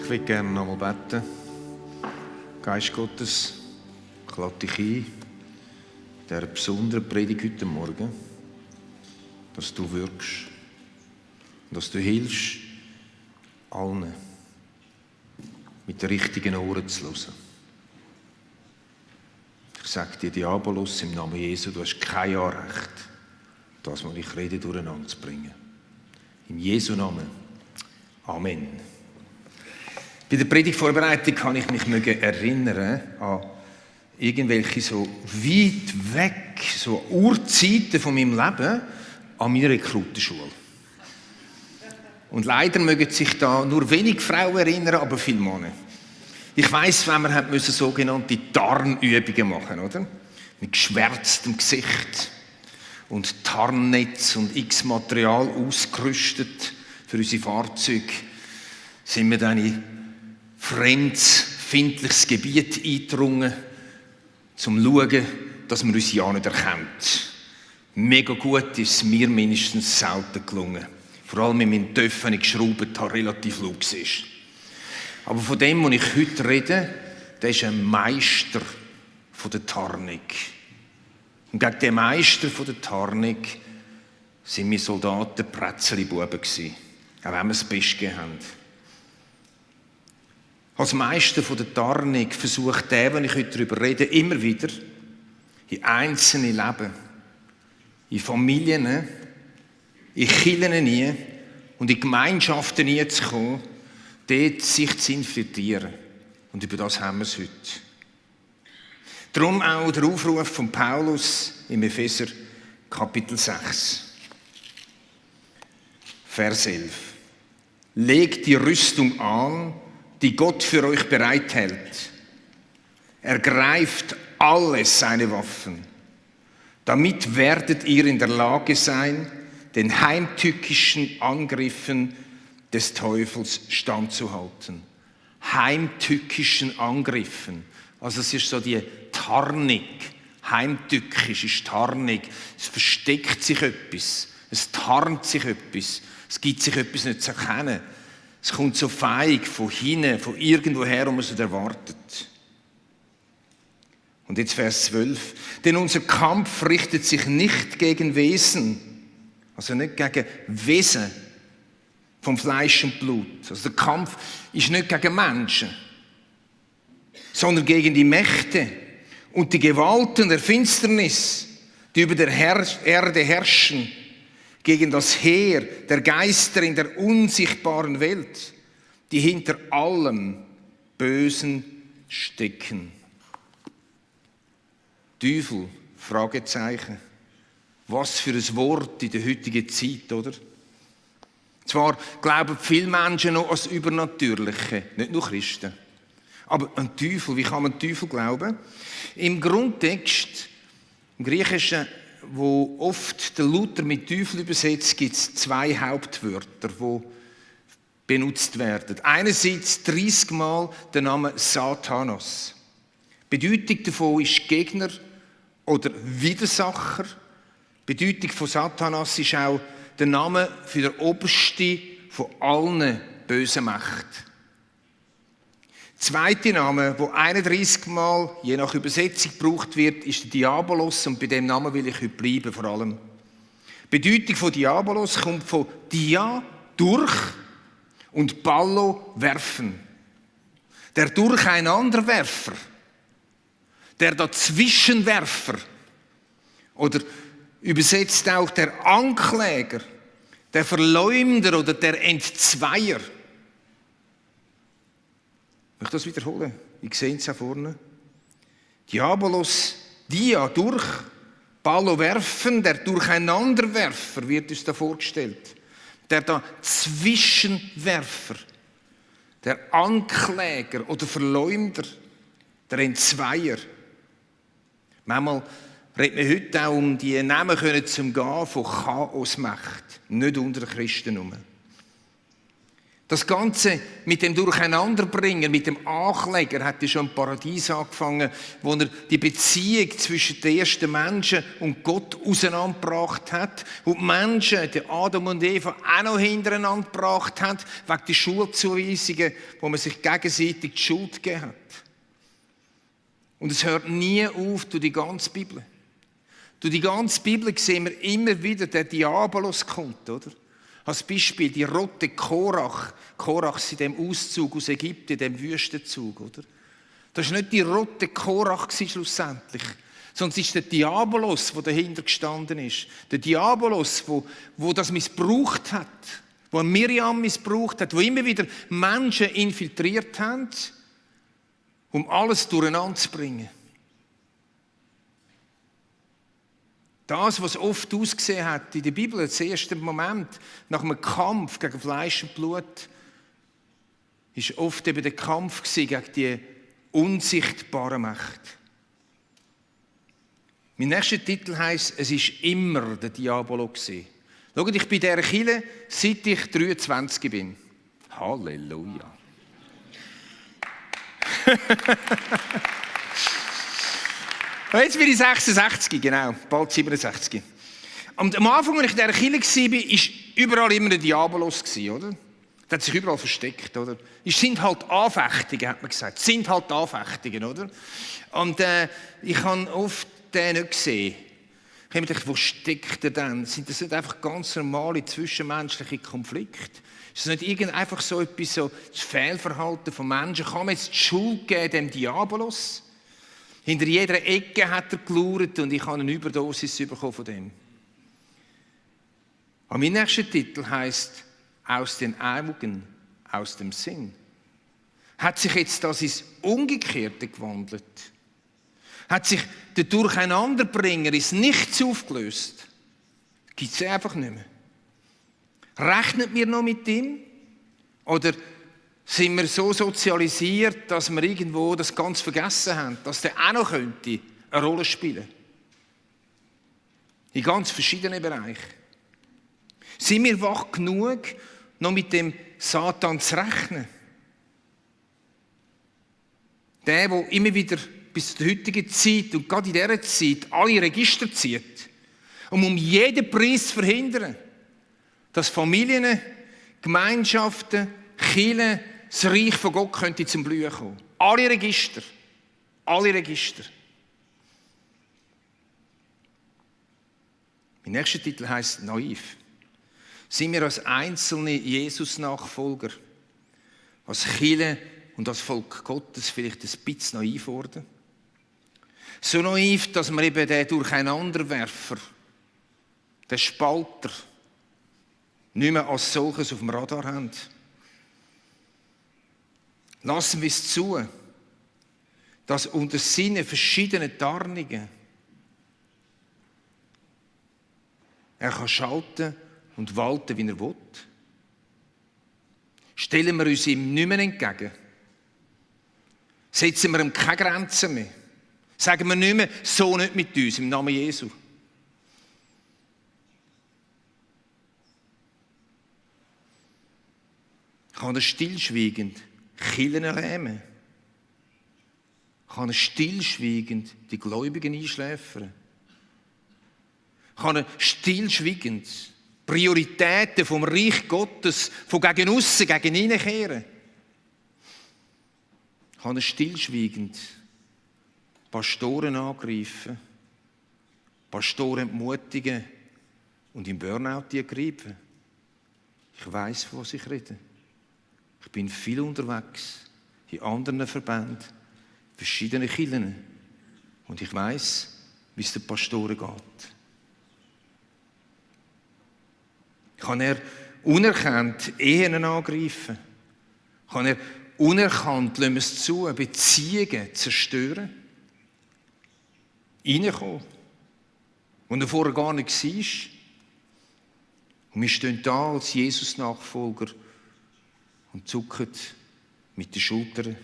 Ich würde gerne noch mal beten. Geist Gottes, ich lade dich ein, in dieser besonderen Predigt heute Morgen, dass du wirkst und dass du hilfst, allen mit den richtigen Ohren zu hören. Ich sage dir, Diabolos, im Namen Jesu, du hast kein Anrecht, das, was ich rede, durcheinander zu bringen. In Jesu Namen. Amen. Bei der Predigtvorbereitung kann ich mich erinnern an irgendwelche so weit weg, so Urzeiten von meinem Leben an meiner Rekrutenschule. Und leider mögen sich da nur wenig Frauen erinnern, aber viele Männer. Ich weiss, wenn wir sogenannte Tarnübungen machen, oder? Mit geschwärztem Gesicht und Tarnnetz und x-Material ausgerüstet für unsere Fahrzeuge, sind wir dann in fremdes, findliches Gebiet eingedrungen, um zu schauen, dass man uns ja nicht erkennt. Mega gut ist es mir mindestens selten gelungen. Vor allem in meinem Töpf, wenn ich geschraubt habe, relativ laut ist. Aber von dem, was ich heute rede, der ist ein Meister von der Tarnung. Und gegen den Meister von der Tarnung sind wir Soldaten Prätzeli-Buben gewesen. Auch wenn wir das Beste gegeben haben. Als Meister von der Tarnung versucht der, wenn ich heute darüber rede, immer wieder in einzelne Leben, in Familien, in Kirchen und in Gemeinschaften zu kommen, dort sich zu infiltrieren. Und über das haben wir es heute. Darum auch der Aufruf von Paulus im Epheser Kapitel 6, Vers 11. Legt die Rüstung an, die Gott für euch bereithält. Ergreift alles seine Waffen. Damit werdet ihr in der Lage sein, den heimtückischen Angriffen des Teufels standzuhalten. Heimtückischen Angriffen. Also es ist so die Tarnung. Heimtückisch ist Tarnung. Es versteckt sich etwas. Es tarnt sich etwas. Es gibt sich etwas nicht zu erkennen. Es kommt so feig von hinten, von irgendwoher, wo man es nicht erwartet. Und jetzt Vers 12. Denn unser Kampf richtet sich nicht gegen Wesen, also nicht gegen Wesen vom Fleisch und Blut. Also der Kampf ist nicht gegen Menschen, sondern gegen die Mächte und die Gewalten der Finsternis, die über der Erde herrschen, gegen das Heer der Geister in der unsichtbaren Welt, die hinter allem Bösen stecken. Teufel, Fragezeichen. Was für ein Wort in der heutigen Zeit, oder? Zwar glauben viele Menschen noch an das Übernatürliche, nicht nur Christen. Aber an Teufel, wie kann man Teufel glauben? Im Grundtext, im Griechischen, wo oft der Luther mit Teufel übersetzt, gibt es zwei Hauptwörter, die benutzt werden. Einerseits 30 Mal der Name Satanas. Die Bedeutung davon ist Gegner oder Widersacher. Die Bedeutung von Satanas ist auch der Name für den Oberste von allen bösen Mächten. Der zweite Name, der 31 Mal, je nach Übersetzung, gebraucht wird, ist der Diabolos. Und bei dem Namen will ich heute bleiben, vor allem. Die Bedeutung von Diabolos kommt von Dia, durch, und Ballo, werfen. Der Durcheinanderwerfer, der Dazwischenwerfer oder übersetzt auch der Ankläger, der Verleumder oder der Entzweier. Ich möchte das wiederholen. Ich sehe es da vorne. Diabolos, Dia, durch, Ballo, werfen, der Durcheinanderwerfer wird uns da vorgestellt. Der Dazwischenwerfer, der Ankläger oder Verleumder, der Entzweier. Manchmal reden wir heute auch um die Namen zum Gehen von Chaosmacht, nicht unter den Christen herum. Das Ganze mit dem Durcheinanderbringen, mit dem Ankläger hat ja schon im Paradies angefangen, wo er die Beziehung zwischen den ersten Menschen und Gott auseinandergebracht hat und die Menschen, die Adam und Eva, auch noch hintereinander gebracht hat, wegen der Schuldzuweisungen, wo man sich gegenseitig die Schuld gegeben hat. Und es hört nie auf durch die ganze Bibel. Durch die ganze Bibel sehen wir immer wieder, der Diabolos kommt, oder? Als Beispiel die rote Korach. Korach ist in dem Auszug aus Ägypten, in dem Wüstenzug, oder? Das war nicht die rote Korach schlussendlich, sondern es ist der Diabolos, der dahinter gestanden ist. Der Diabolos, der das missbraucht hat, der Miriam missbraucht hat, der immer wieder Menschen infiltriert hat, um alles durcheinander zu bringen. Das, was oft ausgesehen hat in der Bibel, als ersten Moment nach einem Kampf gegen Fleisch und Blut, ist oft eben der Kampf gegen die unsichtbare Macht. Mein nächster Titel heisst, es ist immer der Diabolo gewesen. Schaut, ich bin in dieser Kirche, seit ich 23 bin. Halleluja. Jetzt bin ich 66, genau, bald 67. Und am Anfang, als ich in dieser Kirche war, war überall immer ein Diabolos, oder? Der hat sich überall versteckt, oder? Es sind halt Anfechtungen, hat man gesagt. Es sind halt Anfechtungen, oder? Und ich habe oft den nicht gesehen. Ich habe mir gedacht, wo steckt er denn? Sind das nicht einfach ganz normale zwischenmenschliche Konflikte? Ist das nicht einfach so etwas, so das Fehlverhalten von Menschen? Kann man jetzt die Schuld geben dem Diabolos? Hinter jeder Ecke hat er gelauert und ich habe eine Überdosis bekommen von dem. Aber mein nächster Titel heisst «Aus den Augen, aus dem Sinn». Hat sich jetzt das ins Umgekehrte gewandelt? Hat sich der Durcheinanderbringer ins Nichts aufgelöst? Gibt es einfach nicht mehr. Rechnet wir noch mit ihm? Oder sind wir so sozialisiert, dass wir irgendwo das ganz vergessen haben, dass der auch noch könnte eine Rolle spielen? In ganz verschiedenen Bereichen. Sind wir wach genug, noch mit dem Satan zu rechnen? Der immer wieder bis zur heutigen Zeit und gerade in dieser Zeit alle Register zieht, um jeden Preis zu verhindern, dass Familien, Gemeinschaften, Kirchen, das Reich von Gott könnte zum Blühen kommen. Alle Register. Alle Register. Mein nächster Titel heisst «Naiv». Sind wir als einzelne Jesus-Nachfolger, als Kirche und als Volk Gottes vielleicht ein bisschen naiv geworden? So naiv, dass wir eben den Durcheinanderwerfer, den Spalter, nicht mehr als solches auf dem Radar haben. Lassen wir es zu, dass unter seinen verschiedenen Tarnungen er kann schalten und walten, wie er will. Stellen wir uns ihm nicht mehr entgegen. Setzen wir ihm keine Grenzen mehr. Sagen wir nicht mehr, so nicht mit uns, im Namen Jesu. Kann er stillschweigend Kirchen lähmen? Kann er stillschweigend die Gläubigen einschläfern? Kann er stillschweigend Prioritäten vom Reich Gottes von gegen aussen, gegen innen kehren? Kann er stillschweigend Pastoren angreifen, Pastoren entmutigen und im Burnout ergreifen? Ich weiss, von was ich rede. Ich bin viel unterwegs, in anderen Verbänden, verschiedenen Kirchen. Und ich weiss, wie es den Pastoren geht. Kann er unerkannt Ehen angreifen? Kann er unerkannt, lassen wir es zu, Beziehungen zerstören? Reinkommen, wo er vorher gar nicht war? Und wir stehen da als Jesus-Nachfolger und zucken mit den Schultern. Wir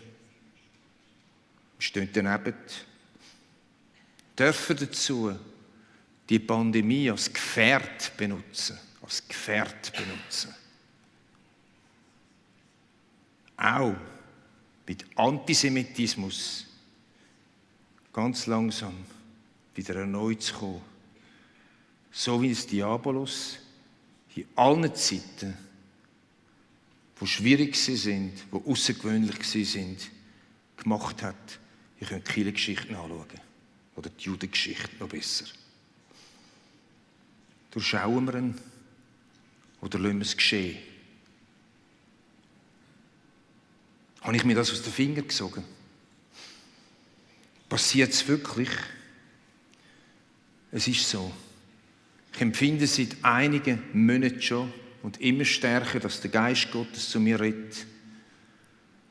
stehen daneben. Dürfen dazu die Pandemie als Gefährt benutzen. Als Gefährt benutzen. auch mit Antisemitismus ganz langsam wieder erneut zu kommen. So wie es Diabolos in allen Zeiten, die schwierig sind, die außergewöhnlich sind, gemacht hat. Ihr könnt die Kirchengeschichte anschauen. Oder die Judengeschichte noch besser. Durchschauen wir ihn oder lassen wir es geschehen? Habe ich mir das aus den Fingern gesogen? Passiert es wirklich? Es ist so. Ich empfinde seit einigen Monaten schon und immer stärker, dass der Geist Gottes zu mir redet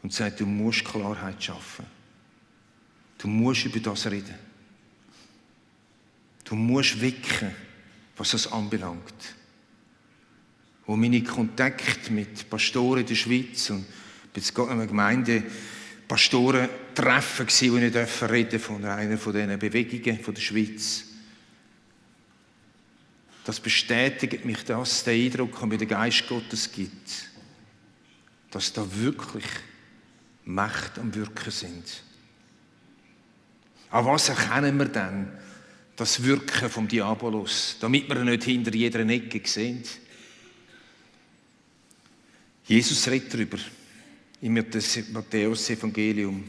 und sagt, du musst Klarheit schaffen. Du musst über das reden. Du musst wecken, was das anbelangt. Wo meine Kontakte mit Pastoren in der Schweiz und jetzt gerade eine Gemeinde Pastoren treffen gewesen, und ich reden von einer von diesen Bewegungen von der Schweiz. Das bestätigt mich, dass der Eindruck, den mir der Geist Gottes gibt, dass da wirklich Mächte am Wirken sind. An was erkennen wir denn das Wirken vom Diabolos, damit wir ihn nicht hinter jeder Ecke sehen? Jesus redet darüber im Matthäus-Evangelium.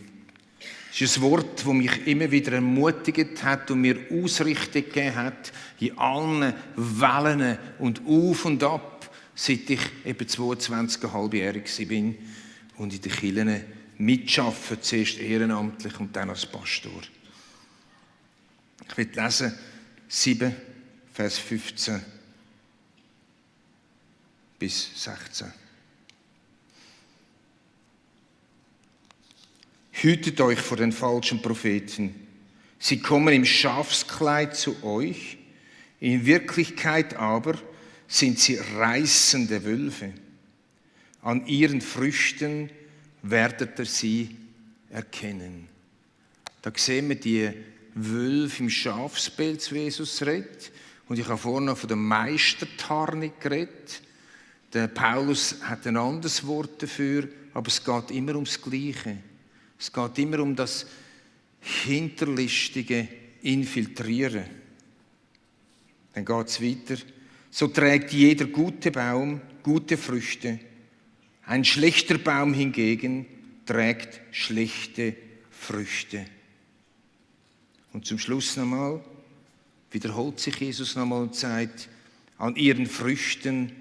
Es ist ein Wort, das mich immer wieder ermutigt hat und mir Ausrichtung gegeben hat in allen Wellen und auf und ab, seit ich eben 22,5-jährig bin und in den Kirchen mitarbeite, zuerst ehrenamtlich und dann als Pastor. Ich will lesen 7, Vers 15 bis 16. Hütet euch vor den falschen Propheten. Sie kommen im Schafskleid zu euch, in Wirklichkeit aber sind sie reißende Wölfe. An ihren Früchten werdet ihr sie erkennen. Da sehen wir die Wölfe im Schafspelz, wie Jesus redet. Und ich habe vorhin noch von der Meistertarnung geredet. Der Paulus hat ein anderes Wort dafür, aber es geht immer ums Gleiche. Es geht immer um das hinterlistige Infiltrieren. Dann geht es weiter. So trägt jeder gute Baum gute Früchte. Ein schlechter Baum hingegen trägt schlechte Früchte. Und zum Schluss nochmal wiederholt sich Jesus nochmal und sagt, an ihren Früchten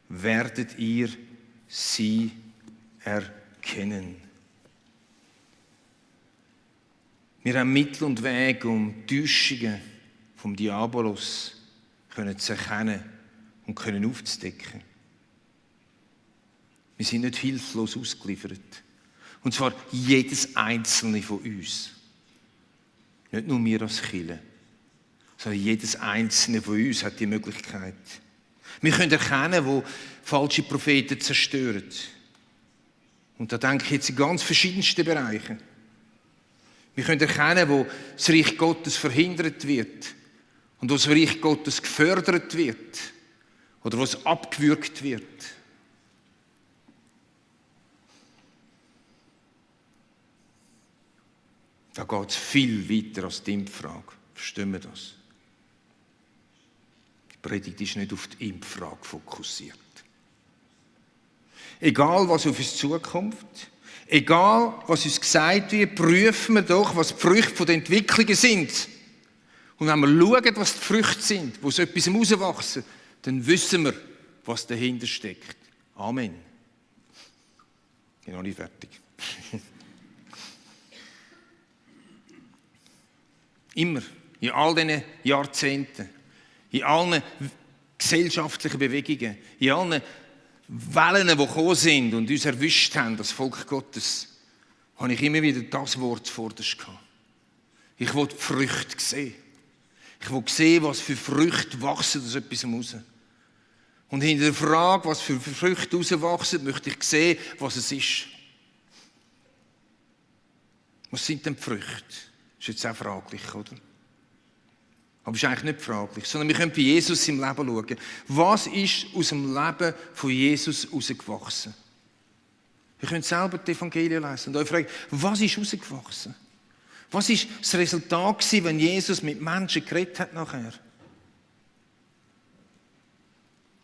werdet ihr sie erkennen. Wir haben Mittel und Wege, um Täuschungen vom Diabolos zu erkennen und aufzudecken. Wir sind nicht hilflos ausgeliefert. Und zwar jedes einzelne von uns. Nicht nur wir als Kirche, sondern jedes einzelne von uns hat die Möglichkeit. Wir können erkennen, wo falsche Propheten zerstören. Und da denke ich jetzt in ganz verschiedensten Bereichen. Wir können erkennen, wo das Reich Gottes verhindert wird und wo das Reich Gottes gefördert wird oder wo es abgewürgt wird. Da geht es viel weiter als die Impffrage. Verstehen wir das? Die Predigt ist nicht auf die Impffrage fokussiert. Egal, was auf uns zukommt, egal, was uns gesagt wird, prüfen wir doch, was die Früchte der Entwicklungen sind. Und wenn wir schauen, was die Früchte sind, wo aus etwas rauswachsen, dann wissen wir, was dahinter steckt. Amen. Ich bin noch nicht fertig. Immer, in all diesen Jahrzehnten, in allen gesellschaftlichen Bewegungen, in allen Wellen, die gekommen sind und uns erwischt haben, das Volk Gottes, habe ich immer wieder das Wort zuvorderst gehabt. Ich will die Früchte sehen. Ich will sehen, was für Früchte wachsen aus etwas raus. Und hinter der Frage, was für Früchte rauswachsen, möchte ich sehen, was es ist. Was sind denn die Früchte? Das ist jetzt auch fraglich, oder? Aber es ist eigentlich nicht fraglich, sondern wir können bei Jesus im Leben schauen. Was ist aus dem Leben von Jesus herausgewachsen? Ihr könnt selber die Evangelien lesen und euch fragen, was ist rausgewachsen? Was ist das Resultat gewesen, wenn Jesus mit Menschen geredet hat nachher?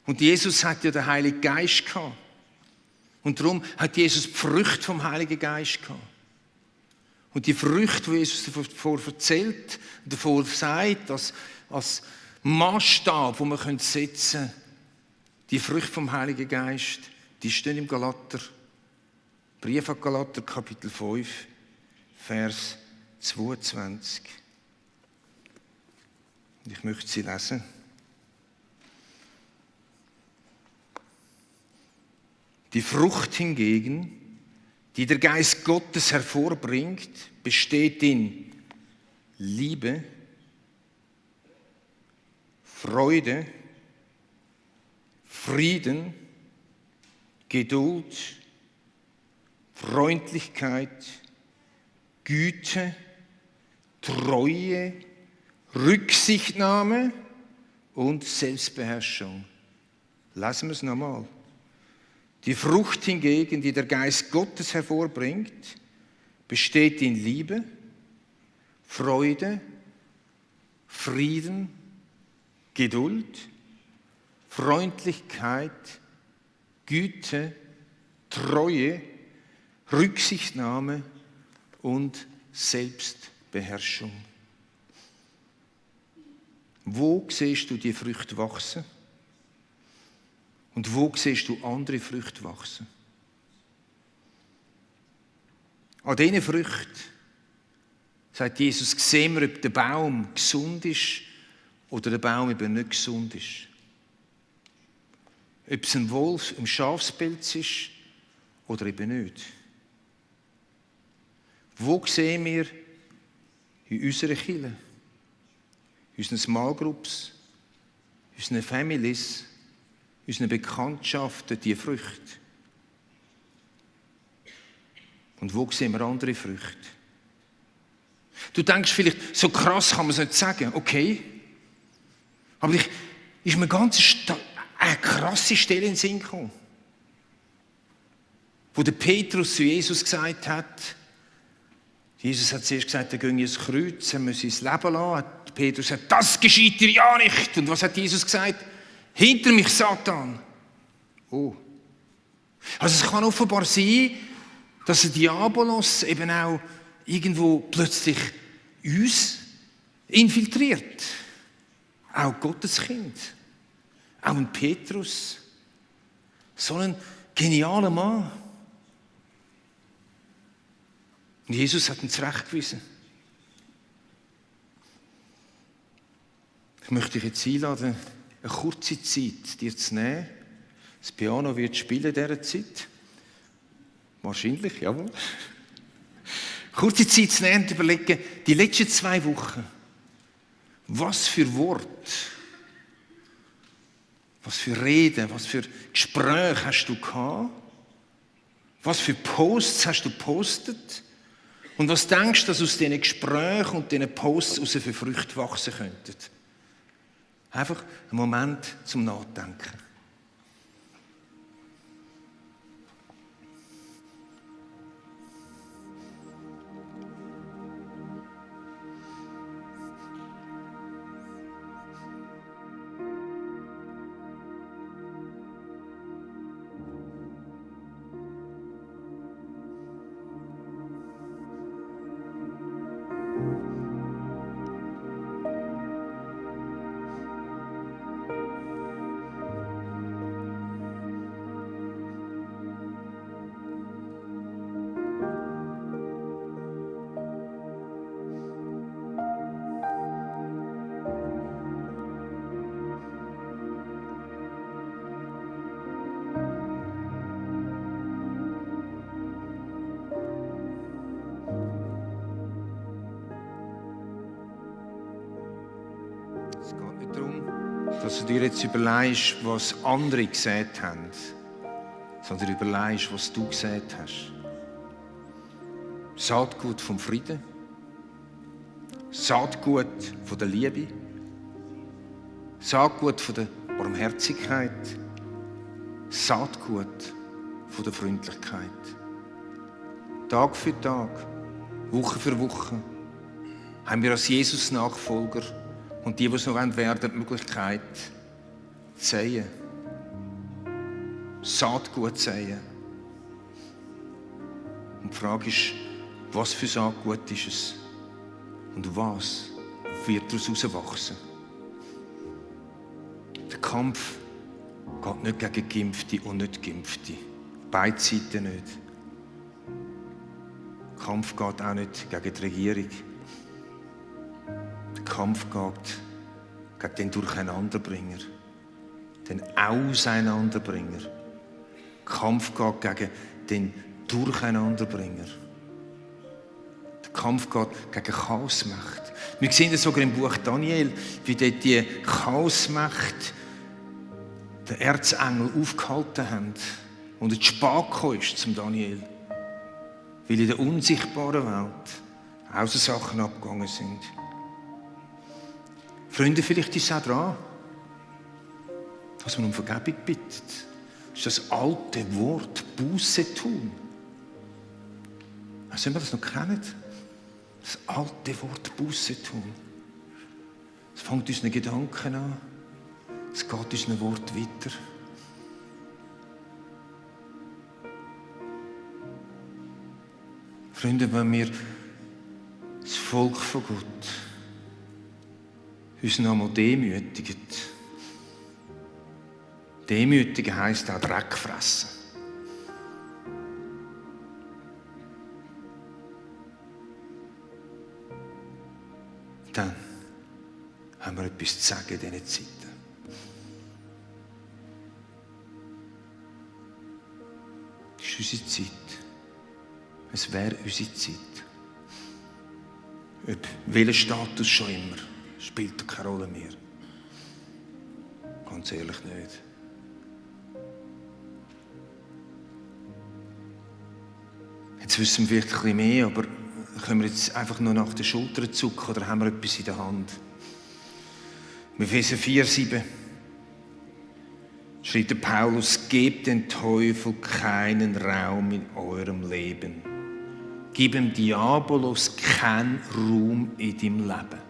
Und Jesus hat ja den Heiligen Geist gehabt. Und darum hat Jesus die Früchte vom Heiligen Geist gehabt. Und die Früchte, die Jesus davor erzählt, davor sagt, als Maßstab, den wir setzen können, die Früchte vom Heiligen Geist, die stehen im Brief an Galater, Kapitel 5, Vers 22. Und ich möchte sie lesen. Die Frucht hingegen, die der Geist Gottes hervorbringt, besteht in Liebe, Freude, Frieden, Geduld, Freundlichkeit, Güte, Treue, Rücksichtnahme und Selbstbeherrschung. Lassen wir es nochmal. Die Frucht hingegen, die der Geist Gottes hervorbringt, besteht in Liebe, Freude, Frieden, Geduld, Freundlichkeit, Güte, Treue, Rücksichtnahme und Selbstbeherrschung. Wo siehst du die Früchte wachsen? Und wo siehst du andere Früchte wachsen? An diesen Früchten, sagt Jesus, sehen wir, ob der Baum gesund ist oder der Baum eben nicht gesund ist. Ob es ein Wolf im Schafspelz ist oder eben nicht. Wo sehen wir in unserer Kirche, in unseren Small Groups, in unseren Families, in unseren Bekanntschaften die Früchte? Und wo sehen wir andere Früchte? Du denkst vielleicht, so krass kann man es nicht sagen. Okay. Aber ist mir ganz eine krasse Stelle in den Sinn gekommen, wo der Petrus zu Jesus gesagt hat, Jesus hat zuerst gesagt, er gehe ins Kreuz, er müsse sein Leben lassen. Petrus sagt, das geschieht dir ja nicht. Und was hat Jesus gesagt? Hinter mich, Satan. Oh. Also es kann offenbar sein, dass der Diabolos eben auch irgendwo plötzlich uns infiltriert. Auch Gottes Kind. Auch ein Petrus. So ein genialer Mann. Und Jesus hat ihn zurechtgewiesen. Ich möchte dich jetzt einladen, eine kurze Zeit dir zu nehmen. Das Piano wird spielen in dieser Zeit. Wahrscheinlich, jawohl. Kurze Zeit zu nehmen und überlegen, die letzten 2 Wochen, was für Wort, was für Reden, was für Gespräche hast du gehabt? Was für Posts hast du gepostet? Und was denkst du, dass aus diesen Gesprächen und diesen Posts aus für Früchte wachsen könnten? Einfach einen Moment zum Nachdenken. Es geht nicht darum, dass du dir jetzt überlegst, was andere gesehen haben, sondern überlegst, was du gesehen hast. Saatgut vom Frieden, Saatgut von der Liebe, Saatgut von der Barmherzigkeit, Saatgut von der Freundlichkeit. Tag für Tag, Woche für Woche, haben wir als Jesus-Nachfolger und die es noch werden wollen, die Möglichkeit, zu säen. Saatgut säen. Und die Frage ist, was für Saatgut ist es? Und was wird daraus herauswachsen? Der Kampf geht nicht gegen Geimpfte und nicht Geimpfte. Beide Seiten nicht. Der Kampf geht auch nicht gegen die Regierung. Der Kampf geht gegen den Durcheinanderbringer, den Auseinanderbringer. Der Kampf geht gegen den Durcheinanderbringer. Der Kampf geht gegen Chaosmacht. Wir sehen das sogar im Buch Daniel, wie dort die Chaosmacht den Erzengel aufgehalten haben und es spät gekommen ist zum Daniel. Weil in der unsichtbaren Welt auch so Sachen abgegangen sind. Freunde, vielleicht ist es auch dran, dass man um Vergebung bittet. Das ist das alte Wort Buße tun. Also, wenn wir das noch kennen, das alte Wort Buße tun. Es fängt unseren Gedanken an, es geht unseren Wort weiter. Freunde, wenn wir das Volk von Gott uns noch einmal demütigen. Demütigen heisst auch Dreck fressen. Dann haben wir etwas zu sagen in diesen Zeiten. Das ist unsere Zeit. Es wäre unsere Zeit. Ob welcher Status schon immer, spielt keine Rolle mehr. Ganz ehrlich nicht. Jetzt wissen wir vielleicht ein bisschen mehr, aber können wir jetzt einfach nur nach den Schultern zucken oder haben wir etwas in der Hand? Im Epheser 4,7 schreibt der Paulus: Gebt den Teufel keinen Raum in eurem Leben. Gib dem Diabolos keinen Raum in deinem Leben.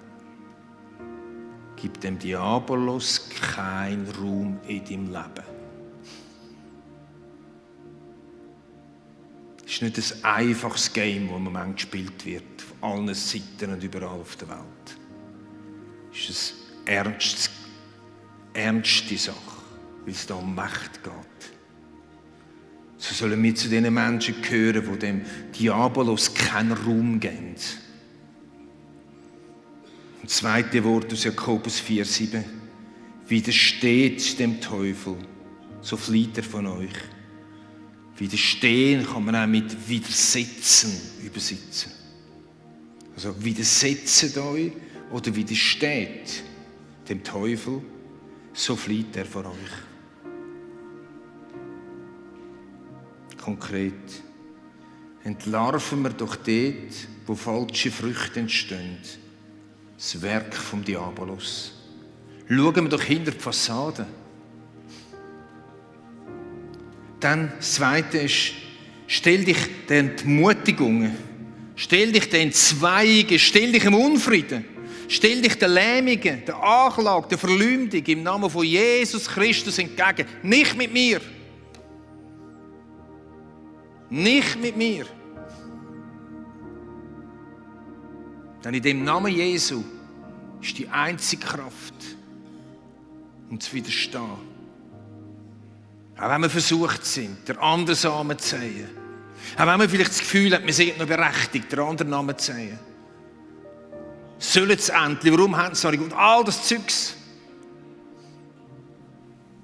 Gib dem Diabolos keinen Raum in deinem Leben. Es ist nicht ein einfaches Game, das im Moment gespielt wird, auf allen Seiten und überall auf der Welt. Es ist eine ernste Sache, weil es da um Macht geht. So sollen wir zu den Menschen gehören, die dem Diabolos keinen Raum geben. Und das zweite Wort aus Jakobus 4,7: Widersteht dem Teufel, so flieht er von euch. Widerstehen kann man auch mit widersetzen übersetzen. Also widersetzt euch oder widersteht dem Teufel, so flieht er von euch. Konkret: Entlarven wir doch dort, wo falsche Früchte entstehen, das Werk vom Diabolos. Schauen wir doch hinter die Fassade. Dann das Zweite ist, stell dich den Entmutigungen, stell dich den Entzweiungen, stell dich dem Unfrieden, stell dich der Lähmungen, der Anklage, der Verleumdung im Namen von Jesus Christus entgegen. Nicht mit mir. Nicht mit mir. Denn in dem Namen Jesu ist die einzige Kraft, um zu widerstehen. Auch wenn wir versucht sind, der anderen Samen zu säen. Auch wenn man vielleicht das Gefühl hat, wir sind noch berechtigt, der anderen Namen zu säen. Sollen sie endlich, warum haben sie noch und all das Zeugs.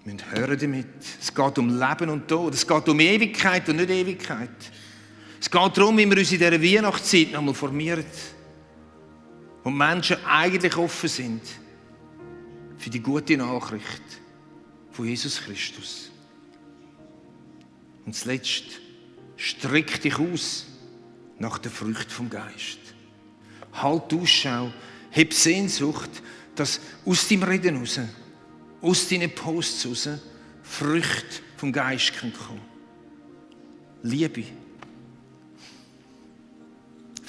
Wir müssen hören damit. Es geht um Leben und Tod. Es geht um Ewigkeit und nicht Ewigkeit. Es geht darum, wie wir uns in dieser Weihnachtszeit nochmal formieren. Und Menschen eigentlich offen sind für die gute Nachricht von Jesus Christus. Und zuletzt, streck dich aus nach der Frucht vom Geist. Halt Ausschau, hab Sehnsucht, dass aus deinem Reden raus, aus deinen Posts raus, Früchte vom Geist kommen können. Liebe,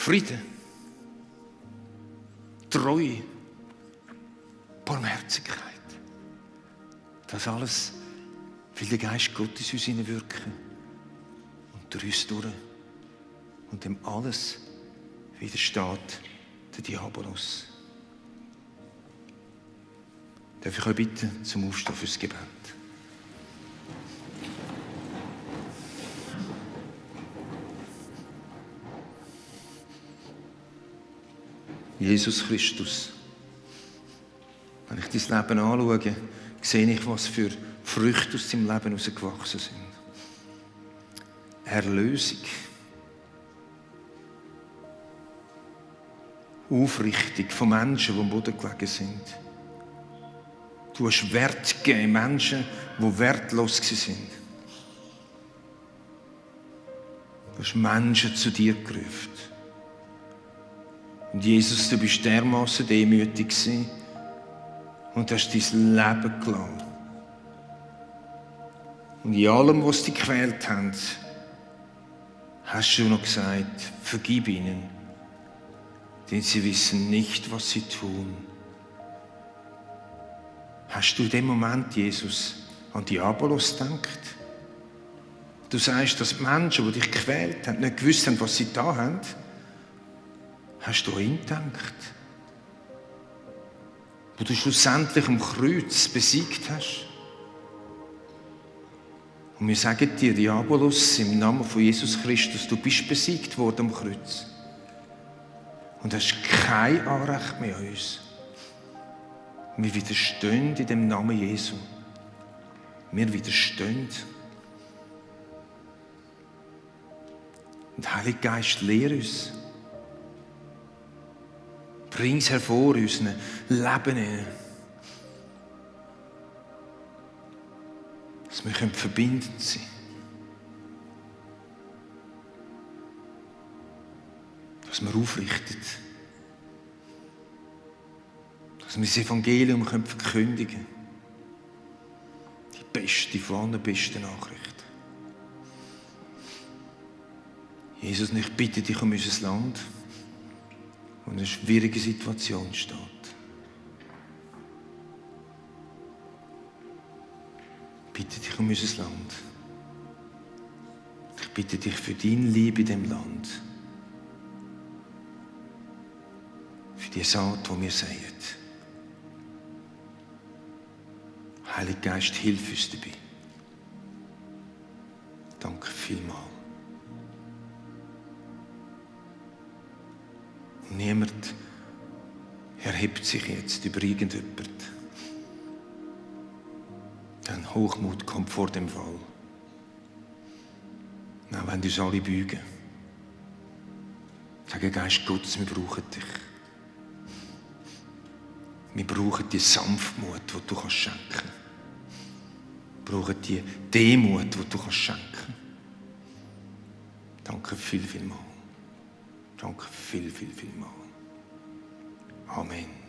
Frieden, Treue, Barmherzigkeit. Das alles will der Geist Gottes in uns hineinwirken und durch uns durch. Und dem alles widersteht der Diabolos. Darf ich euch bitten zum Aufstehen fürs Gebet? Jesus Christus, wenn ich dein Leben anschaue, sehe ich, was für Früchte aus deinem Leben herausgewachsen sind. Erlösung, Aufrichtung von Menschen, die am Boden gelegen sind. Du hast Wert gegeben, Menschen, die wertlos waren. Du hast Menschen zu dir gerufen. Und Jesus, du bist dermassen demütig gewesen und hast dein Leben gelassen. Und in allem, was dich gequält hat, hast du noch gesagt, vergib ihnen, denn sie wissen nicht, was sie tun. Hast du in dem Moment, Jesus, an Diabolos gedacht? Du sagst, dass die Menschen, die dich gequält haben, nicht gewusst haben, was sie da haben. Hast du an ihn gedacht? Wo du schlussendlich am Kreuz besiegt hast? Und wir sagen dir, Diabolos, im Namen von Jesus Christus, du bist besiegt worden am Kreuz. Und hast kein Anrecht mehr an uns. Wir widerstehen in dem Namen Jesu. Wir widerstehen. Und Heiliger Geist, lehre uns. Bring es hervor in unserem Leben. Dass wir verbindend sein können. Dass wir aufrichten. Dass wir das Evangelium verkündigen können. Die beste von allen besten Nachrichten. Jesus, ich bitte dich um unser Land, wo in einer schwierigen Situation steht. Ich bitte dich um unser Land. Ich bitte dich für deine Liebe in diesem Land. Für die Saat, die wir säen. Heiliger Geist, hilf uns dabei. Danke vielmals. Niemand erhebt sich jetzt über irgendjemand. Denn Hochmut kommt vor dem Fall. Auch wenn uns alle beugen. Sagen, Geist Gottes, wir brauchen dich. Wir brauchen die Sanftmut, die du schenken kannst. Wir brauchen die Demut, die du schenken kannst. Danke vielmals. Danke vielmals. Amen.